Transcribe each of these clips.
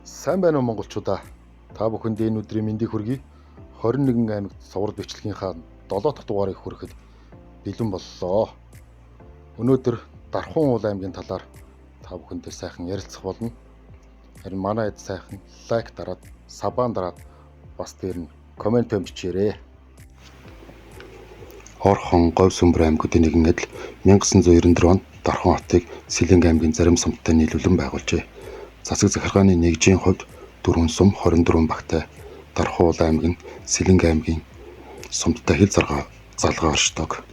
Сайн байна уу, монголчуудаа. Та бүхэнд энэ өдрийн мэндийг хүргэе. 21 аймагт цуврал бичлэгийнхаа 7 дахь дугаарыг хүрэхэд бэлэн боллоо. Өнөөдөр Дархуун уул аймгийн талаар та бүхэнтэй сайхан ярилцах болно. Харин манай хэд сайхан like дараад, sub аа дараад, бас дээр нь comment бичээрэй. Орхон, Говь, Сүмбэр аймагуудын нэгэн адил 1994 онд Дархуун хотыг Сэлэнгэ аймгийн зарим сумтай нийлүүлэн байгуулжээ. Засаг захиргааны нэгжийн хувьд 4 сум, 24 багтай Дархуун уул аймаг нь Сэлэнгэ аймгийн сумдтай хил залгаа оршдог.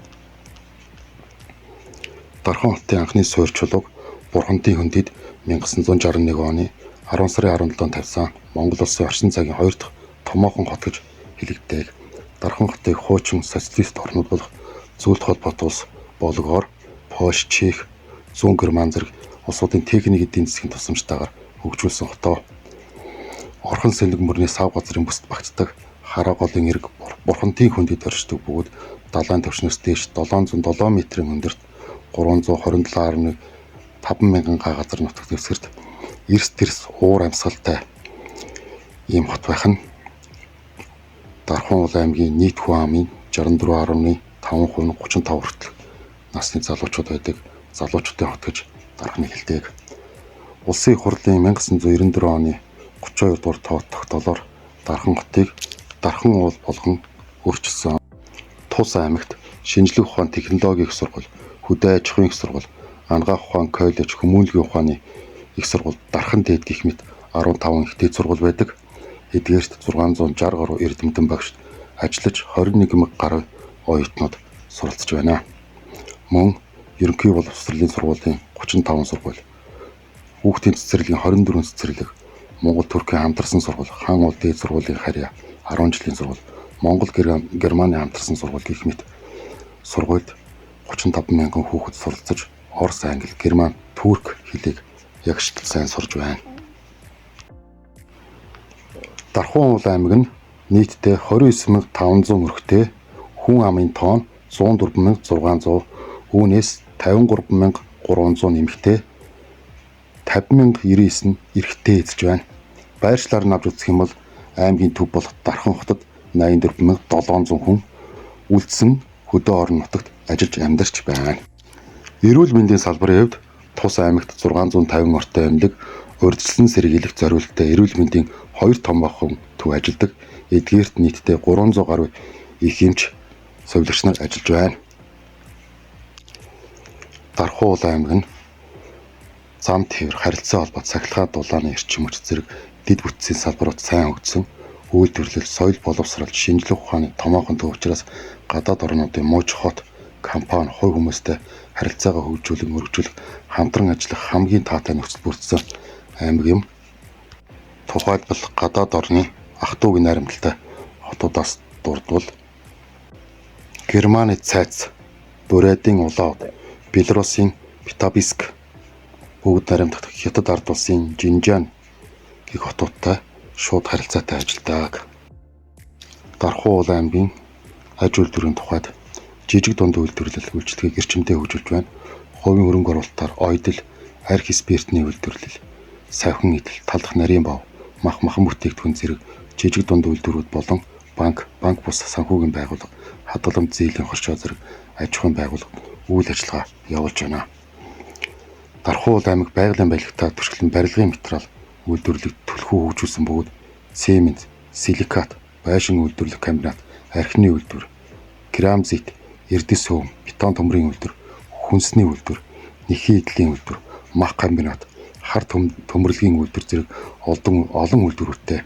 Дархуун хотын анхны суурь чулууг Бурхандын хөндийд 1961 оны 10 сарын 17-нд тавьсан. Монгол улсын орчин цагийн хоёр дахь томоохон хот гэж хэлэгддэг. Дархан хотыг хуучин социалист орнууд болох Зүүлт холбоот улс, Болгор, Польш, Чех, Зүүн Герман зэрэг улсуудын техник эдийн засгийн тусламжтайгаар хөгжүүлсэн хотоо. Орхон сэлэг мөрний сав газрын бүсэд багтдаг Хараа голын эрг Бурхандын хөндийд оршдог бөгөөд далайн түвшнээс дээш 707 метрийн өндөрт 327.5 мянган га газар нутаг дэвсгэрт эрс тэрс уур амьсгалтай ийм хот байх нь. Дархуун уул аймгийн нийт хүн амын 64.5% нь 35 хүртэлх насны залуучууд байдаг. Залуучуудын хот гэж Дархныг хэлдэг. Улсын их хурлын 1994 оны 32 дугаар тоо тогтоолоор Дархан хотыг Дархан уул болгон өөрчилсөн. Тус аймагт шинжлэх ухаан, технологийн их сургууль, хөдөө аж ахуйн их сургууль, анагаах ухаан коллеж, хүмүүнлэгийн ухааны их сургууль, Дархан дээд гэх мэт 15 их дээд сургууль байдаг. Эдгээрт 660 гаруй эрдэмтэн багш ажиллаж, 21 мянга гаруй оюутнууд суралцж байна. Мөн ерөнхий боловсролын сургуулийн 35 сургууль, хүүхдийн цэцэрлэгийн 24 цэцэрлэг, Монгол Туркийн хамтарсан сургууль, Хаан уул дээд сургуулийн харьяа 10 жилийн сургууль, Монгол Германы хамтарсан сургууль гэх мэт сургуульд 35 мянган хүүхэд суралцаж, Орос, Англи, Герман, Турк хэлийг ягштал сайн сурж байна. Дархуун уул аймаг нь нийтдээ 29,500 өрхтэй, хүн амын тоо нь 104,600, үүнээс 53,300 эмэгтэй, 50,099 нь эрэгтэй эзэлж байна. Байршлаар нь авч үзэх юм бол аймгийн төв болох Дархан хотод 84,700 хүн, үлдсэн хөдөө орон нутагт ажиллаж амьдарч байна. Эрүүл мэндийн салбарын хувьд тус аймагт 650 ортой эмнэлэг, урьдчилан сэргийлэх зориулттай эрүүл мэндийн хоёр томоохон төв ажилладаг. Эдгээрт нийтдээ 300 гаруй их эмч, сувилагч нар ажиллаж байна. Дархуун уул аймаг нь зам тээвэр, харилцаа холбоот, сахилгаа дулааны эрчим хүч зэрэг дэд бүтцийн салбарууд сайн хөгжсөн. Үйлдвэрлэл, соёл боловсрол, шинжлэх ухааны томоохон төв учраас гадаад орнуудын муж хот, компани, хувь хүмүүстэй харилцаагаа хөгжүүлэн өргөжүүлэх, хамтран ажиллах хамгийн таатай нөхцөл бүрдсэн аймаг юм. Тухайлбал, гадаад орны ах дүүгийн найрамдалтай хотуудаас дурдвал Германы Цайц, Бурятын Улаан, Белорусын Витебск, бүгд найрамдах Хятад ард улсын Жинжан гэх хотуудтай шууд харилцаатай ажилладаг. Дархуун уул аймгийн аж үйлдвэрийн тухайд жижиг дунд үйлдвэрлэл үйлчилгээг эрчимтэй хөгжүүлж байна. Хувийн хөрөнгө оруулалтаар ойдол, арх спиртний үйлдвэрлэл, савхин идэл, талдах нарийн бов, мах, махан бүтээгдэхүүн зэрэг жижиг дунд үйлдвэрүүд болон банк, банк бус санхүүгийн байгууллага, хадгаламж зээлийн хоршоо зэрэг аж ахуйн байгууллага үйл ажиллагаа явуулж байна. Дархуун уул аймаг байгалийн баялагтай түшиглэн барилгын материал үйлдвэрлэлийг түлхүү хөгжүүлсэн бөгөөд цемент, силикат, байшин үйлдвэрлэх комбинат, архины үйлдвэр, керамзит, эрдэс хөөм, бетон төмрийн үйлдвэр, хүнсний үйлдвэр, нэхий эдлийн үйлдвэр, мах комбинат, хар төмөрлөгийн үйлдвэр зэрэг олон олон үйлдвэрүүдтэй,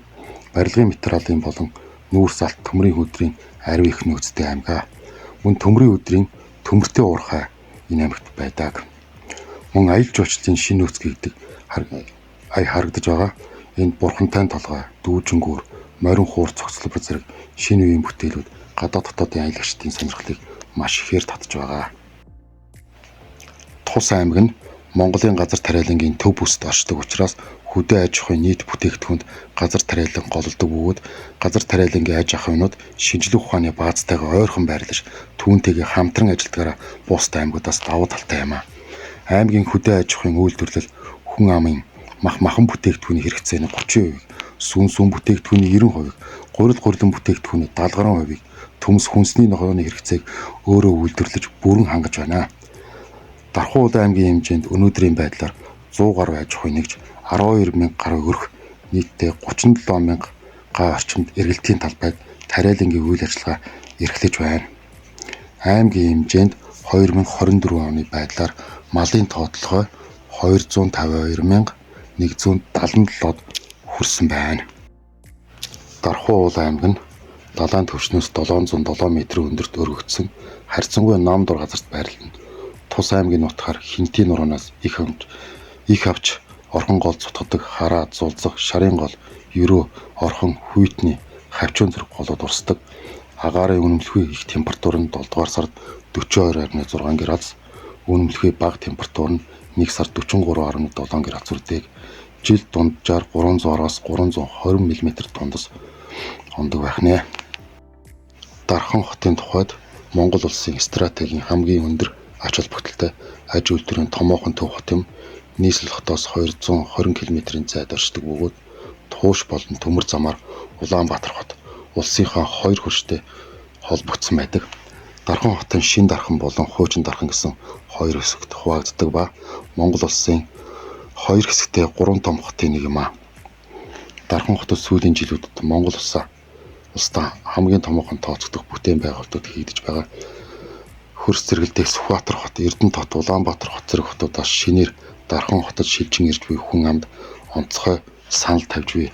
барилгын материалын болон нүүрс алт төмрийн үйлдвэрийн ариун их нөөцтэй аймаг аа. Мөн төмрийн үйлдвэрийн төмөртэй уурхай энэ аймагт байдаг. Мөн аялал жуулчлалын шинэ нөөц гэдэг ая харагдаж байгаа. Энд Бурхантай толгой, дүүжингүүр, морин хуур цогцлбор зэрэг шинэ үеийн бүтээлүүд гадаад дотоодын аялагчдын сонирхлыг маш ихээр татж байгаа. Тус аймаг нь Монголын газар тариалангийн төв бүсэд оршдог учраас хөдөө аж ахуйн нийт бүтээгдэхүүнд газар тариалан голлодог бөгөөд газар тариалангийн аж ахуйнууд шинжлэх ухааны баазтайгаа ойрхон байрлаж, түүнтэйгээ хамтран ажилладгаараа бусад аймагудаас давуу талтай юм аа. Аймгийн хөдөө аж ахуйн үйлдвэрлэл хүн амын Мах махан бүтээгдэхүүний хэрэгцээний 30%-ийг, сүүн сүүн бүтээгдэхүүний 90%-ийг, гурил гурилан бүтээгдэхүүний 70 гаруй хувийг, төмс хүнсний нохойны хэрэгцээг өөрөө үйлдвэрлэж бүрэн хангаж байна. Дархан уул аймгийн хэмжээнд өнөөдрийн байдлаар 100 гаруй аж ахуй нэгж 12 мянга гаруй өрх, нийтдээ 37 мянга га орчимд эргэлтийн талбайд тариалангийн үйл ажиллагаа эрхлэж байна. Аймгийн хэмжээнд 2024 оны байдлаар малын тоотлогоо 252 177-д хүрсэн байна. Дархан уул аймаг нь далайн түвшнээс 707 метрийн өндөрт өргөгдсөн харьцангуй нам дур газарт байрлана. Тус аймгийн нутгаар Хэнтийн нуруунаас их авч Орхон гол цутгадаг Хараа, Зулзах, Шарын гол, Ерөө, Орхон, Хүйтний, Хавчуун зэрэг голууд урсдаг. Агаарын үнэмлэхүй их температур нь 7 дугаар сард 42.6 градус, үнэмлэхүй бага температур нь 1 сард 43.7 градус хүрдэг. Жил дунджаар 300-аас 320 мм дундас ундаг байх нэ. Дархан хотын тухайд Монгол улсын стратегийн хамгийн өндөр ач холбогдолтой аж үйлдвэрийн томоохон төв хот юм. Нийслэл хотоос 220 км-ийн зайд оршдог бөгөөд Тууш болон Төмөр замаар Улаанбаатар хот улсынхаа хоёр хөрштэй холбогдсон байдаг. Дархан хот нь Шин Дархан болон Хуучин Дархан гэсэн хоёр хэсэгт хуваагддаг ба Монгол улсын хоёр хэсэгтэй гурван том хотын нэг юм аа. Дархан хотод сүүлийн жилүүдэд Монгол улсдаа хамгийн томоохон тооцогдох бүтээн байгуулалтууд хийгдэж байгаа. Хөрс зэрэгэлдэх Сүхбаатар хот, Эрдэнэт хот, Улаанбаатар хот зэрэг хотуудаас шинээр Дархан хотод шилжин ирж буй хүн амд онцгой санал тавьж буй.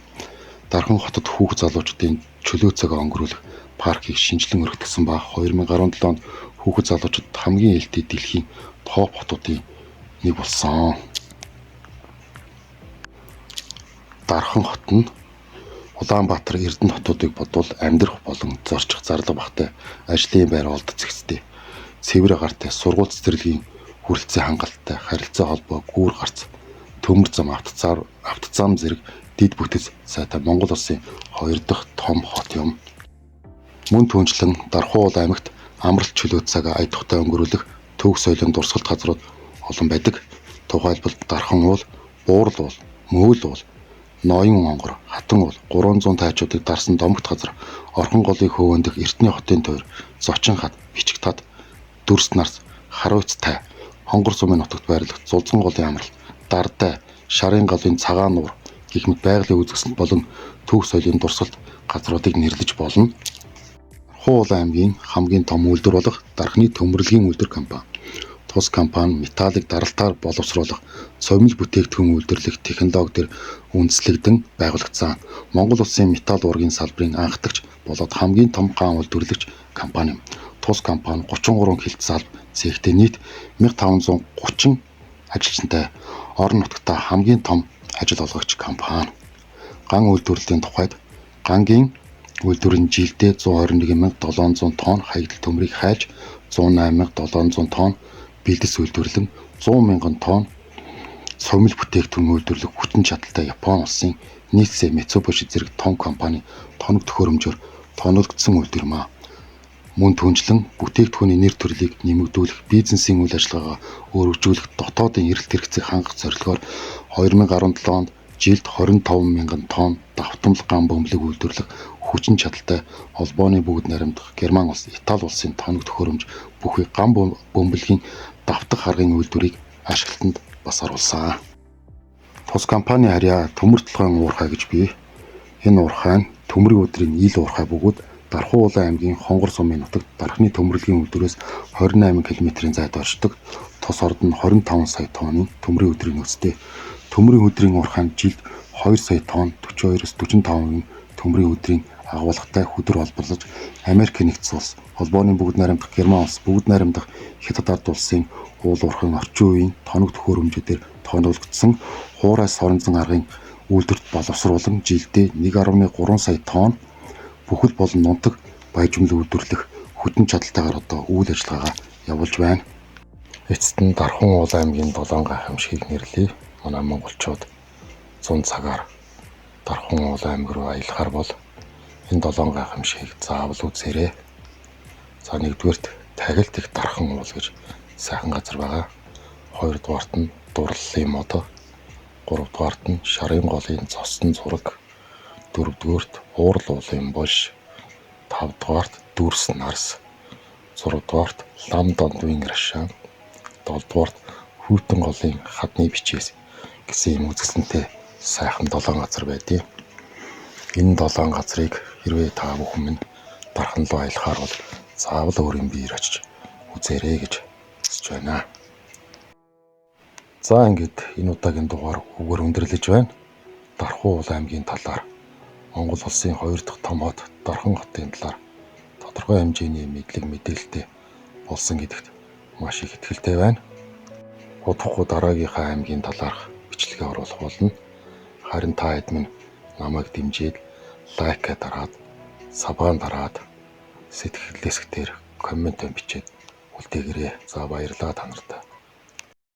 Дархан хотод хүүхэд залуучуудын чөлөө цагаа өнгөрүүлэх паркийг шинэчлэн өргөтгсөн ба 2017 онд хүүхэд залуучуудад хамгийн ээлтэй дэлхийн топ хотуудын нэг болсон. Дархан хот нь Улаанбаатар, Эрдэнэт хотуудыг бодвол амьдрах болон зорчих зарлага багатай, ажлын байр олдоц зэгцтэй, цэвэр агаартай, сургууль цэцэрлэгийн хүрэлцээ хангалттай, харилцаа холбоо, гүүр гарц, төмөр зам, автозам зэрэг дэд бүтэц сайтай Монгол улсын хоёр дахь том хот юм. Мөн түүнчлэн Дархан уул аймагт амралт чөлөө цагаа ая тухтай өнгөрүүлэх төв соёлын дурсгалт газрууд олон байдаг. Тухайлбал Дархан уул, Буурал уул, Мөөл уул, Ноён онгор, Хатан уул, 300 тайчуудыг дарсан домогт газар, Орхон голын хөвөн дэх Эртний хотын туйр, Зочин хад, Бичиг тад, Дүрс нарс, Харуйц тай, Хонгор сумын нутагт байрлах Зулзан голын амралт, Дардай, Шарын голын Цагаан нуур гэх мэт байгалийн үзэсгэлэнт болон төв соёлын дурсгалт газруудыг нэрлэж болно. Дархан уул аймгийн хамгийн том үйлдвэр болох Дархны төмөрлөгийн үйлдвэр компани. Тус компани металлыг даралтаар боловсруулах, цовмил бүтээгдэхүүн үйлдвэрлэх технологи дээр үндэслэгдэн байгуулагдсан. Монгол улсын металл уургийн салбарын анхдагч болоод хамгийн том ган үйлдвэрлэгч компани юм. Тус компани 33 хилт салб цехтэй нийт 1530 ажилчинтай орон нутгад хамгийн том ажил олгогч компани. Ган үйлдвэрлэлийн тухайд гангийн үйлдвэр нь жилдээ 121 700 тонн хаягдал төмрийг хайлж 108 700 тонн бэлдэс үйлдвэрлэн 100 мянган тонн сувимал бүтээгдэхүүн үйлдвэрлэх хүчин чадалтай Япон улсын Нийцээ, Mitsubishi зэрэг том компани тоног төхөөрөмжөөр тоноглогдсон үйлдвэр юм аа. Мөн түүнчлэн бүтээгдэхүүний нэр төрлийг нэмэгдүүлэх, бизнесийн үйл ажиллагаагаа өргөжүүлэх, дотоодын эрэлт хэрэгцээг хангах зорилгоор 2017 онд жилд 25 мянган тонн давтамл ган бөмбөлөг үйлдвэрлэх хүчин чадалтай холбооны бүгд найрамдах Герман улс, Итали улсын тоног төхөөрөмж бүхий ган бөмбөлгийн давтах аргын үйлдвэрийг ашиглалтанд бас оруулсан. Тус компани харьяа төмөр толгойн уурхай гэж бий. Энэ уурхай нь төмрийн өдрийн ил уурхай бөгөөд Дархан Улаан аймгийн Хонгор сумын нутагт Дархны төмөрлөгийн үйлдвэрээс 28 км-ийн зайд оршдог. Тус орд нь 25 сая тонны төмрийн өдрийн нөөцтэй. Төмрийн өдрийн уурхай нь жилд 2 сая тонн 42-оос 45% төмрийн өдрийн агуулгатай хүдэр олборлож Америк нэгдсэн улс, холбооны бүгд найрамдах Герман улс, бүгд найрамдах Хятад ард улсын уул уурхайн орчин үеийн тоног төхөөрөмжүүдээр тоноглогдсон хуурай соронзон аргын үйлдвэрт боловсруулан жилдээ 1.3 сая тонн бүхэл болон нунтаг баяжмал үйлдвэрлэх хүчин чадалтайгаар одоо үйл ажиллагаагаа явуулж байна. Эцэст нь Дархан уул аймгийн 7 гайхамшигыг нэрлэе. Манай монголчууд 100 цагаар Дархан уул аймаг руу аялахар бол энэ 7 гайхамшигыг заавал үзээрэй. За, нэгдүгээрт тагилт их Дархан уул гэж сайхан газар байгаа. Хоёрдугаарт нь дурлалын мод. Гуравдугаарт нь Шарын голын цосон зураг, дөрөвдүгээрт Уурал уулын болж, тавдугаарт Дүрс нарс, зургадугаарт Лам Дондвын рашаан, долдугаарт Хүйтэн голын хадны бичээс гэсэн юм үзэсгэлэнтэй сайхан долоон газар байдیں۔ Энэ долоон газрыг хэрвээ та бүхэн минь Дархан руу аялахаар бол заавал өөрийн биеэр очиж үзээрэй гэж хүсэж байна. За, ингээд энэ удаагийн дугаар үүгээр өндөрлөж байна. Дархан уул аймгийн талаар, Монгол улсын хоёр дахь том хот Дархан хотын талаар тодорхой хэмжээний мэдлэг мэдээлэлтэй болсон гэдэгт маш их итгэлтэй байна. Удахгүй дараагийнхаа аймгийн талаарх бичлэгээ оруулах болно. Харин та хэд минь намайг дэмжиж like аа дараад, sub аа дараад, сэтгэл хэсгээр comment бичээд үлдээгээрэй. За, баярлалаа та нартай.